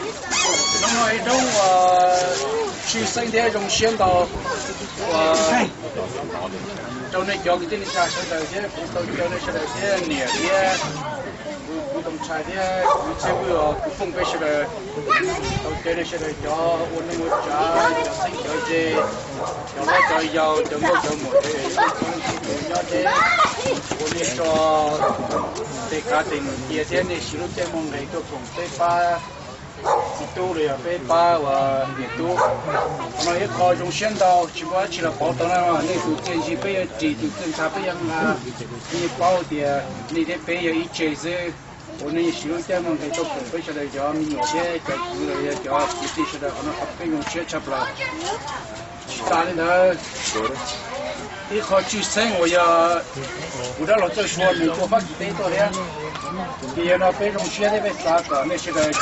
Hnub no ib hnub uas tshwj xeeb thiab zoo siab ntau uas rau nej cov kwv tij neej tsa sawv daws thiab kuv tau caw nej sawv daws thiab niam thiab kuv tus ntxhais thiab kuv txhiaj vwj os, kuv phooj peb sawv daws tau caw nej sawv daws cov ua neej ua tsav, cov txheeb cov ze, cov hlob cov yau, cov nkauj cov muam, cov leej txhua leej txhua tus nyob deb, ua nej tso tej kav tes num cia thiab nej siv lub caij muaj nqis tuaj koom peb pab txiv tub los yog peb pab uas niam tub. Qhov no ib qho zoo siab ntau tsis muaj dab tsi los pauv tau na, nej tus txiaj ntsig peb yuav ris, tus txiaj ntsha peb yuav nqa. Yeej paub tias nej thiab peb yog ib tse xwb, ua nej siv lub caij muaj nqis tuaj koom peb sawv daws cov me nyuam thiab cov kwv los yog cov kwv tij sawv daws, qhov no peb zoo siab tshaj plaws. Tsis tas li ntawd, ib qho tshwj xeeb uas yog kuv dab laug Txawj Sua nws tuaj Fab Kis teb tuaj thiab, ces yog no peb zoo siab thiab peb xav kom nej sawv daws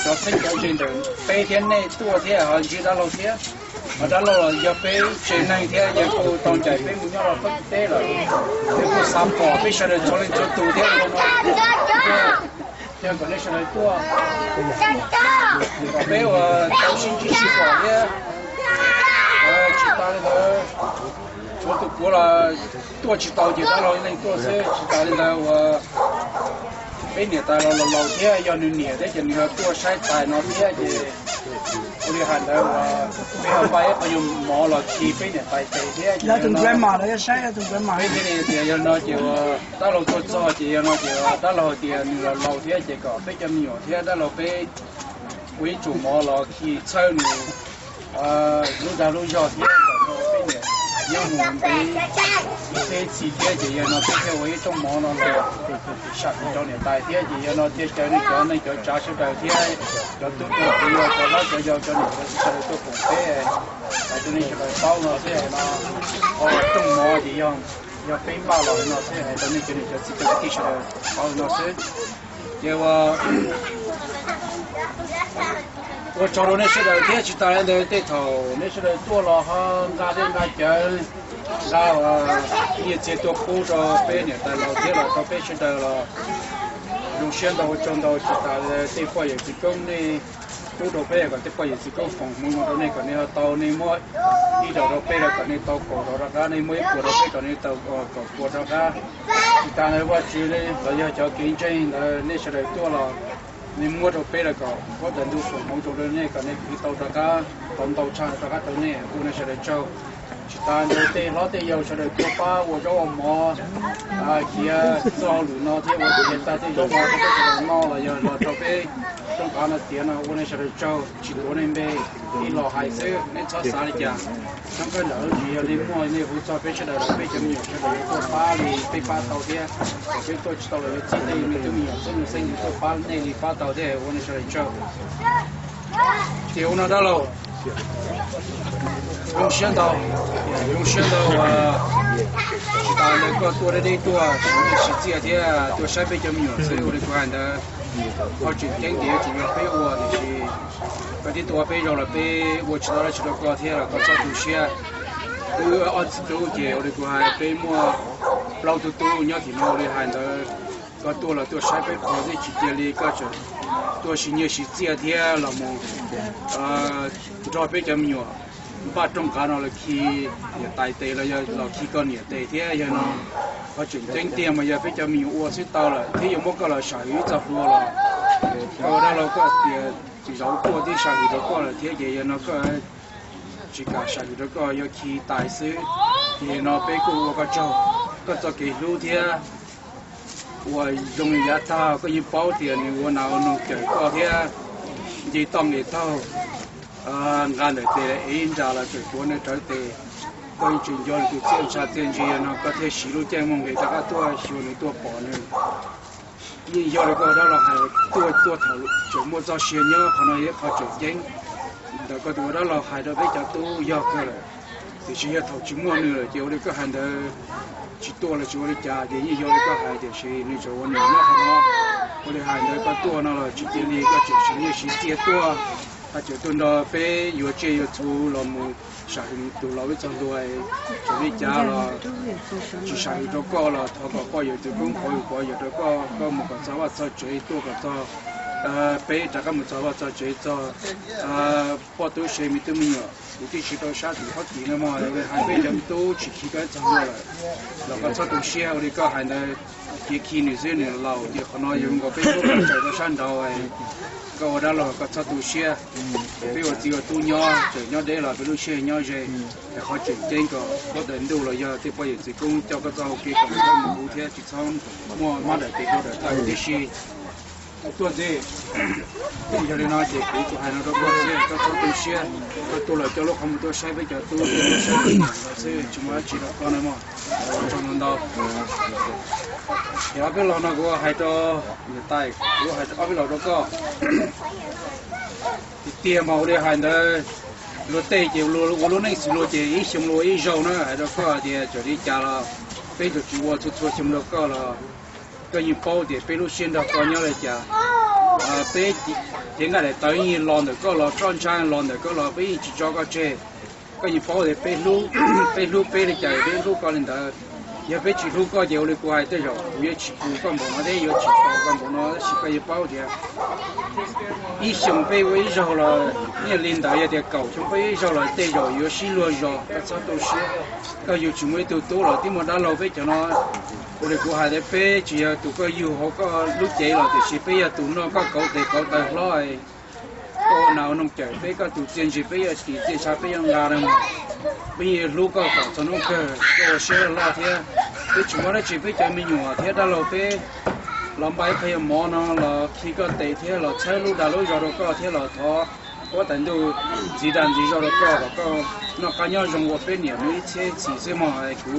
cov txheeb cov ze ntawm peb thiab nej tuaj thiab ho ntsib dab laug thiab. Ho dab laug los yog peb tsev neeg thiab yog kuj tau ncaim peb mus nyob rau Fab Kis teb lawm, yog kuj xav pom peb sawv daws txhua leej txhua tus thiab no, yog kom nej sawv daws tuaj kom peb ua tau sib ntsib sib pom thiab. Tsis tas li ntawd, tshuav tus puav los tuaj tsis tau ces dab laug leej tuaj xwb. Tsis tas li ntawd uas peb niam tais los laus laus thiab yog nws niam thiab ces nws ho tuaj saib tais no thiab ces ua li hais ntawd uas peb ho npaj ib qho nyuag mov los khi peb niam tais tes thiab ces peb thiaj li tias yog no ces uas dab laug tuaj txog ces yog no ces dab laug hais tias nws los laus thiab ces kom peb cov me nyuam thiab dab laug peb ua ib tsum mov los khi txhawb nws lub dag lub zog thiab kom peb niam nyob mus ntev ib txhiab txhis thiab ces yog no peb thiaj ua ib rooj mov no los sam rau niam tais thiab ces yog no thiaj caw nej cov neej cov tsav sawv daws thiab cov tub cov kiv, cov hlob cov yau, cov niam cov txiv sawv daws tuaj koom peb, hais rau nej sawv daws paub no xwb no. Rooj mov ces yog peb npaj los no xwb, hais rau nej cov niam cov txiv cov kwv tij sawv daws paub no xwb. Ces ua ua tsaug rau nej sawv daws thiab tsis tas li ntawd tej thaum nej sawv daws tuaj los ho nqa dej nqa cawv, nqa nyiaj txiag tuaj pub rau peb niam tais laus thiab los rau peb sawv daws los zoo siab ntau ua tsaug ntau. Tsis tas li tej poj yawm txiv koob nej pub rau peb kom tej poj yawm txiv koob foom hmoov rau nej kom nej ho tau, nej muab ib daim rau peb los kom nej tau kaum daim rov qab, nej muab ib puas rau peb kom nej tau kaum puas rov qab. Tsis tas ntawd Vajtswv los yog cov kev ntseeg ntawd nej sawv daws tuaj los nej muab rau peb los kom huab tais ntuj foom hmoov rau nej kom nej khwv tau rov qab, tau ntau tshaj rov qab rau nej, ua nej sawv daws tsaug. Tsis tas ntawd tej hlob tej yau sawv daws tuaj pab ua zaub ua mov, khiav txoj hauj lwm no thiab ua khiav tag tej zaub mov rau peb sawv daws noj los yog los rau peb rooj qav no tiav no, ua nej sawv daws tsaug. Tsis tuav nej npe, ib los hais xwb, nej txhob xav li cas. Txhob kawg ntawd tsis yog li muaj nej hu txog peb sawv daws los peb cov me nyuam sawv daws yuav tuaj pab li peb pab tau thiab, kom peb tuaj tsis tau los yuav txib tej me tub me nyuam xeeb nus xeeb nus tuaj pab nej li pab tau thiab, ua nej sawv daws tsaug. Ces ua no dab laug, zoo siab ntau, zoo siab ntau uas tsis tas ntawd koj tuaj deb deb tuaj siv txiaj thiab tuaj saib peb cov me nyuam xwb. Ua li kuv hais ntawd, qhov tseem ceeb ces yuav tsum yog peb ua, tiam sis koj twb tuaj peb zaug los peb ua tsis tau dab tsi rau koj thiab los koj txhob tu siab. Wb ob txiv tub ces ua li kuv hais peb muaj plaub tug tub nyob tim no, ua li hais ntawd koj tuaj los tuaj saib peb qhov twb tsis cia li koj tseem tuaj siv nyiaj siv txiaj thiab los mus nrog peb cov me nyuam npaj rooj qav no los khi niam tais tes los yog los khi koj niam tes thiab. Yog no qhov tseem ceeb tiag mas yog peb cov me nyuam ua xwb tau lawm thiab yuav muab koj los sam hwm ib txoj hlua los koj ua dab laug koj tias tsis zaum tuaj twb sam hwm rau koj lawm thiab ces yog no koj tsis kam sam hwm rau koj yuav khi tais xwb. Ces no peb kuj ua koj tsaug, koj txoj kev hlub thiab uas zoo li yav tag koj yeej paub tias nws ua nas ua noog cawm koj thiab nce toj nqes taug, nqa ntawm tes ev ib nra los tseem tuav nws rawv tes. Koj yeej tseem nco nws tus txiaj ntsha txiaj ntsig no koj thiaj siv lub caij muaj nqis rov qab tuaj xyuas nws tuaj pom nws. Yeej yog li koj dab laug hais, tuaj tuaj thaum tseem muaj txoj sia nyob, qhov no yog qhov tseem ceeb ntawm koj tus ua dab laug hais rau peb cov tub yog kawg lawm. Tiam sis yog thaum tsis muaj nws lawm ces ua li koj hais ntawd, tsis tuaj los tsis ua li cas ces yeej yog li koj hais, tiam sis nws tseem ua nws nyob qhov no. Ua li hais ntawd koj tuaj no los tsis cia li koj tseem siv nyiaj siv txiaj tuaj, hais tseem tuaj nrog peb yuav tsiaj yuav txhu los mus sam hwm tus laus ib txoj hlua. Tseem li cas los tsis sam hwm rau koj los thov kom poj yawm txiv koob pauv yus pov yawm rau koj, koj mus kom txog vaj txog tsev tuaj kom txog Peb rov qab mus txog vaj txog tsev txog poj tub se me tub me nyuam, kuv tib si rau sab tim Fab Kis no mog, hais peb cov me tub tsis khi koj txog lawm los koj txhob tu siab ua li koj hais ntawd, cia khi nws xwb nws laus ces qhov no yog nkaus peb tub koj tseem rau sab nraud, koj ua dab laug koj txhob tu siab. Peb ua txiv ua tub nyob tseem nyob deb los peb lub siab nyob ze. Es qhov tseem ceeb kom huab tais ntuj los yog tej poj yawm txiv koob coj koj txoj hau kev kom koj mus huv thiab tsis txhob muaj mab daim tes dua daim tawv tib si. Tuaj ntxiv, yog li no ces kuv tsuas hais no rau koj xwb, koj txhob tu siab. Koj tuaj los coj lub qhov muag tuaj saib peb cov tub, tuaj saib peb cov xwb, tsis muaj dab tsi rau koj no mog. Ua tsaug ntau ntau. Ces ob peb lo no kuv hais rau niam tais, kuv hais ob peb lo rau koj. Tiag tiag mas ua li hais ntawd, luag tej ces ua lub neej xws luag ces ib xyoo luag ib zaug na, hais rau koj tias txawm li cas los peb tsuas tsis ua txhua txhua xyoo rau koj los koj yeej paub tias peb lub siab nrog koj nyob li cas. Peb cev nqaij daim tawv yeej los ntawm koj los, roj ntsha los ntawm koj los peb yeej tsis tso koj tseg. Koj yeej paub tias peb hlub, peb hlub peb li cas peb hlub koj li ntawd. Yog peb tsis hlub koj ces ua li kuv hais tej zaum kuv yuav tsis pum koj npaum no thiab yuav tsis tos koj npaum no, tab sis koj yeej paub tias ib xyoo peb ua ib zaug los yeej li ntawd, yog tias kaum xyoo peb ua ib zaug los tej zaum yuav sib luag zog, koj txhob tu siab. Koj yug tsis muaj ib tug tub los twb muaj dab laug peb cov no. Ua li kuv hais tias peb tsis yog tus koj yug hauv koj lub cev los tiam sis peb yog tus noj koj kauv tes kauv taw hlob. Koj ua nas ua noog cawm peb, koj tus txiaj ntsig peb yuav ris, txiaj ntsha peb yuav nqa na mog. Peb yeej hlub koj kom txog hnub kawg, koj ua siab loj loj thiab. Peb tsis muaj dab tsi, peb cov me nyuam thiab dab laug peb los npaj ib qho mov no los khi koj tes thiab los txhawb lub dag lub zog rau koj thiab los thov huab tais ntuj ntxiv dag ntxiv zog rau koj kom koj noj qab nyob zoo ua peb niam mus ib txhiab txhis xwb mog. Kuv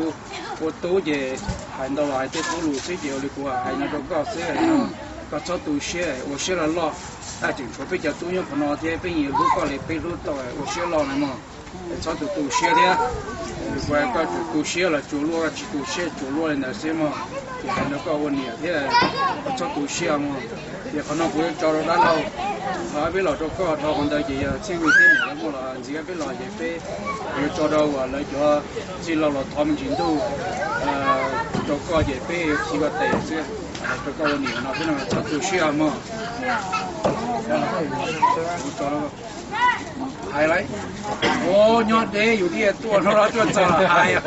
ua tub ces hais ntau los hais tej tub lus xwb ces ua li kuv hais no rau koj xwb no. Koj txhob tu siab, ua siab loj loj. Taj tseem tshuav peb cov tub nyob qhov no thiab peb yeej hlub koj li peb hlub tau, ua siab loj na mog. Txhob tu tu siab thiab. Koj tsuas tu siab los tsuas luaj, koj tsis tu siab tsuas luaj li ntawd xwb mog. Ces hais rau koj ua niam thiab, koj txhob tu siab mog. Ces qhov no kuv yuav tso rau dab laug, ob peb los rau koj, dhau qhov ntawd ces yog txhiaj nqi thiab niam lawv muaj los ntxiv ob peb los ces peb yuav tso rau uas lawv cov txij laug los thov me ntsis ntuj rau koj ces peb yuav khi koj tes xwb. Rau koj ua niam no thiab no txhob tu siab mog. Hais lauj, ua nyob deb yus thiaj tuaj no los tuaj txog hais,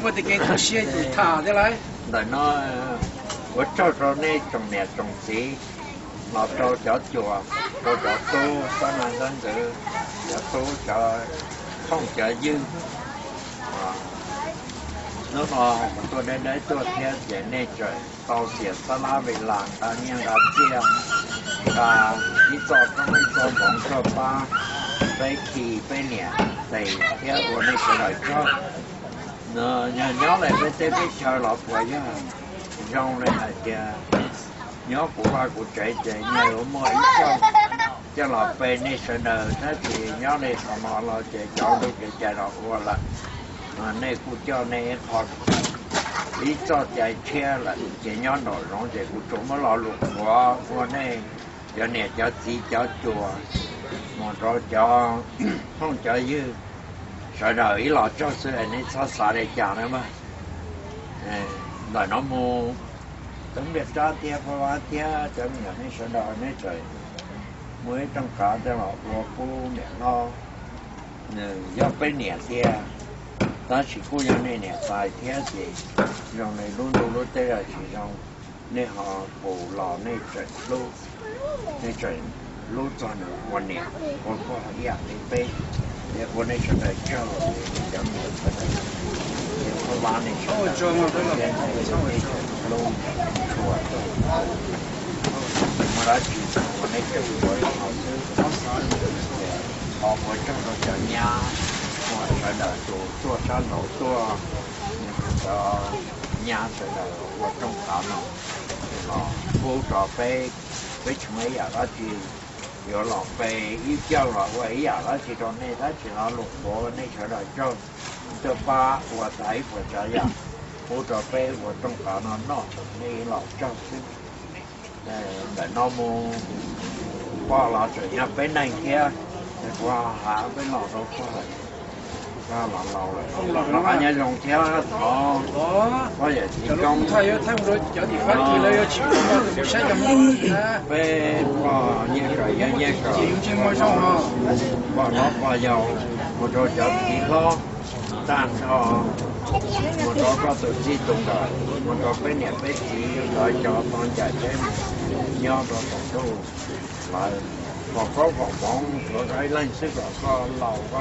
muaj tej kev tu siab yus tham thiab lauj. Ntawm no ua tsaug rau nej tsoom niam tsoom txiv, los rau cov cuas, rau cov tub xab na xab ntxwv, cov tub cov phooj cov ywg. Hnub no kuv tuaj deb deb tuaj thiab ces nej tseem tau xiam xab lab ve las nqa nyiaj nqa txiaj, nqa ib txoj koob ib txoj hmoov tuaj pab peb khi peb niam tes thiab ua nej sawv daws tsaug. Yog nyob lawm peb teb peb chaw los puas yog zoo li hais tias nyob kuv vaj kuv tsev ces nyias yuav muaj ib txoj coj los pe nej sawv daws, tab sis nyob li qhov no los ces cov ntu kev cai los ua lawm. Nej kuj coj nej ib qho ib txoj cai tshiab lawm ces nyob nraum zoov ces kuv tsuas muab lo lus qhuav ua nej cov niam cov txiv cov cuas mus rau cov phooj cov ywg sawv daws ib los tsaug xwb, nej txhob xav li cas na mog. Ntawm no mus, Tub Npias Tsab thiab Paj Vab thiab cov me nyuam nej sawv daws nej tseem muaj ib rooj qav coj los ua pub niam hlob. Nws yog peb niam tiag, tab sis kuj yog nej niam tais thiab ces zoo li lub ntuj lub teb lawm tsis zoo, nej ho pus los nej tseem hlub, nej tseem hlub txog nws ua niam ua pog ib yam li peb. Ces ua nej sawv daws tsaug, cov me nyuam sawv daws, ces Paj Vab nej sawv daws thiab nej tseem hlub tshua, muaj dab tsi ua nej tseem ua li no xwb. Thov ua tsaug rau cov nyab uas sawv daws tus tuaj sab nraud tuaj, cov nyab sawv daws ua rooj qav no los pub rau peb, peb tsis muaj ib yam dab tsi yuav los pe ib caug los ua ib yam dab tsi rau nej, tab sis lo lus qhuav nej sawv daws tsaug, tuaj pab ua tau ib puas tsav yam pub rau peb ua rooj qav no noj, nej los tsaug xwb. Ntawm no mus pog los tseem yog peb neeg thiab, kuv ho hais peb los rau pog lawm. Koj los laus lawm, nyob zoo thiab thov koj yawm txiv koob. Peb poj Nyiaj Kawm yawg Nyiaj Kawm, poj hlob poj yau, mus rau cov txiv hlob tag nrho, mus rau koj tus txij tus nkawm, mus rau peb niam peb txiv lawv cov tau ncaim peb nyob rau saum ntuj lawm, foom koob foom hmoov rau koj ib leeg xwb kom koj laus koj